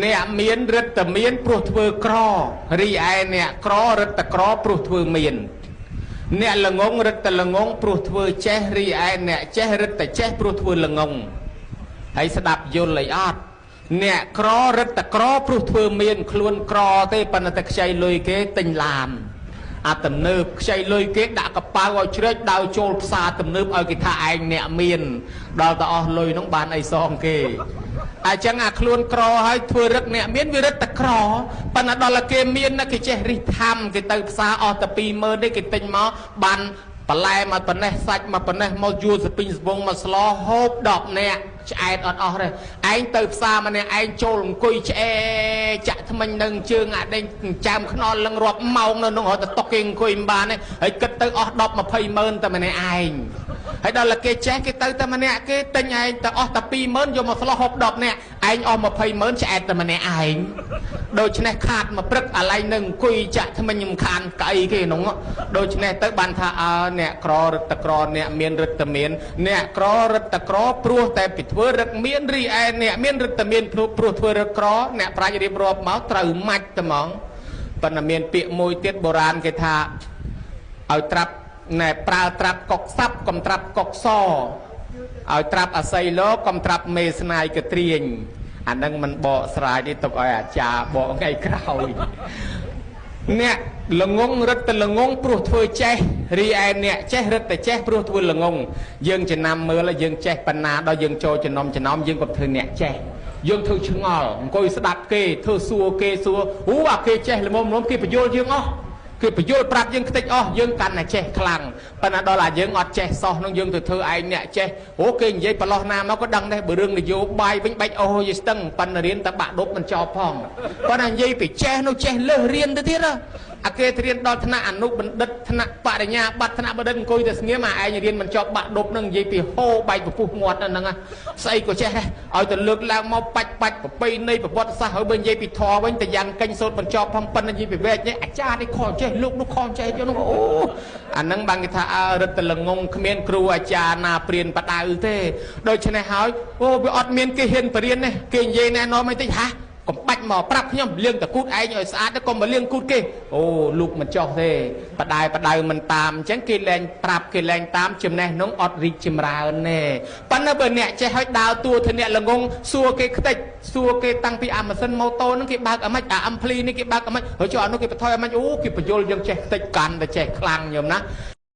អ្នកមានរិទ្ធមានព្រោះធ្វើក្ររីឯអ្នកក្ររិទ្ធក្រព្រោះធ្វើមានអ្នកល្ងងរិទ្ធល្ងងព្រោះធ្វើចេះរីឯអ្នកចេះរិទ្ធចេះព្រោះធ្វើល្ងងហើយស្ដាប់យល់អីអត់អ្នកក្ររិទ្ធក្រព្រោះធ្វើមានខ្លួនក្រទេប៉ុន្តែខ្ចីលុយគេទិញឡានអាទំនើបខ្ចីលុយគេដាក់កប៉ៅឲ្យជ្រែកដើរចូលផ្សារទំនើបឲ្យគេថាឯងអ្នកមានដល់ទៅអស់លុយនោះបានអីសងគេអញ្ចឹងអាខ្លួនក្រហើយធ្វើរឹកអ្នកមានវារឹកតែក្រប៉ុន្តែដល់គេមានណាគេចេះរិះធម្មគេទៅផ្សារអស់តែ20000នេះគេទិញមកបានបន្លែមកប៉ុណ្ណេះសាច់មកប៉ុណ្ណេះមកយួរសពីងសវងមកស្លហូប10នាក់ឆ្អែតអត់អស់ទេឯងទៅផ្សារម្នាក់ឯងចូលអង្គុយឆ្អែចាក់ថ្មិញនឹងជើងអាដេញចើមខ្នល់លឹងរាប់ម៉ោងនៅនោះរត់ទៅតុកគេអង្គុយមិនបានទេហើយគិតទៅអស់10 20ម៉ឺនតែម្នាក់ឯងហើយដល់គេចេះគេទៅតែម្នាក់គេទិញឯងទៅអស់តែ20000យកមកស្លោះហូប10នាក់ឯងអស់20ម៉ឺនឆ្អែតតែម្នាក់ឯងដូច្នេះខាតមកព្រឹកអាឡែងនឹងអង្គុយចាក់ថ្មិញមិនខានកៅអីគេនោះដូច្នេះទៅបានថាអើអ្នកក្ររឹតតក្រអ្នកមានរឹតតមានអ្នកក្ររឹតតក្រព្រោះតែពីធ្វើរឹកមានរីឯអ្នកមានរឹតតមានព្រោះធ្វើរឹកក្រអ្នកប្រាជ្ញរៀបរាប់មកត្រូវម៉ាច់ត្មងប៉ុន្តែមានពាក្យមួយទៀតបុរាណគេថាឲ្យត្រាប់ណែប្រើត្រាប់កុកសាប់កុំត្រាប់កុកសឲ្យត្រាប់អស័យលោកកុំត្រាប់មេស្នាយកត្រៀងអានឹងមិនបកស្រាយទេទុកឲ្យអាចារ្យបកថ្ងៃក្រោយអ្នកល្ងងរឹតតែល្ងងព្រោះធ្វើចេះរីឯអ្នកចេះរឹតតែចេះព្រោះធ្វើល្ងងយើងចំណាំមើលយើងចេះបណ្ណាដល់យើងចូលចំណុំចំណោមយើងក៏ធ្វើអ្នកចេះយើងធ្វើឆ្ងល់អង្គុយស្ដាប់គេធ្វើសួរគេសួរអូអាគេចេះល្មមៗគេបញ្យល់យើងអស់គេបញ្យល់ប្រាប់យើងខ្ទេចអស់យើងកាន់តែចេះខ្លាំងប៉ុន្តែដល់អាយើងអត់ចេះសោះនឹងយើងទៅធ្វើឯងអ្នកចេះអូគេនិយាយប្រឡោះណាមកក៏ដឹងដែរបើរឿងនយោបាយវិញបាច់អូយស្ទឹងប៉ុន្តែរៀនតែបាក់ដប់មិនចប់ផងប៉ុន្តែនិយាយពីចេះនោះចេះលើសរៀនទៅទៀតអាគេរៀនដល់ថ្នាក់អនុបណ្ឌិតថ្នាក់បរិញ្ញាបត្រថ្នាក់បណ្ឌិតអង្គុយតែស្ងៀមអាឯងរៀនមិនចប់បាក់ដប់នឹងនិយាយពីហូបែកពពុះមាត់ហ្នឹងស្អីក៏ចេះដែរឲ្យទៅលើកឡើងមកបាច់បាច់ប្រពៃណីប្រវត្តិសាស្ត្រហើយបើនិយាយពីធម៌វិញតែយ៉ាងកេញសូត្របញ្ចប់ផងប៉ុន្តែនិយាយពីវែកនេះអាចារ្យនេះខចេះលោកនោះខចេះយកនោះអូអាហ្នឹងបានគេថាអើរឹតតែល្ងងគ្មានគ្រូអាចារ្យណាព្រានបដៅទេដូច្នេះហើយអូវាអត់មានគេហ៊ានបរៀនទេគេនិយាយណែនាំអីតិចហាកុំបាច់មកប្រាប់ខ្ញុំលាងតគូតឯងឲ្យស្អាតទៅកុំមកលាងគូតគេអូលោកមិនចោះទេបដាយបដៅមិនតាមអញ្ចឹងគេលែងប្រាប់គេលែងតាមចំណេះនោះអត់រីកចម្រើនទេប៉ុន្តែបើអ្នកចេះឲ្យដើរតួធ្វើអ្នកល្ងងសួរគេខ្ទេចសួរគេតាំងពីអាម៉ាស៊ីនម៉ូតូហ្នឹងគេបើកអាម៉េចអាអំភ្លីនេះគេបើកអាម៉េចហើយចុះអានោះគេបន្ថយអាម៉េចអូគេបញ្យល់យើងចេះខ្ទេចកាន់តែចេះខ្លាំងញោមណា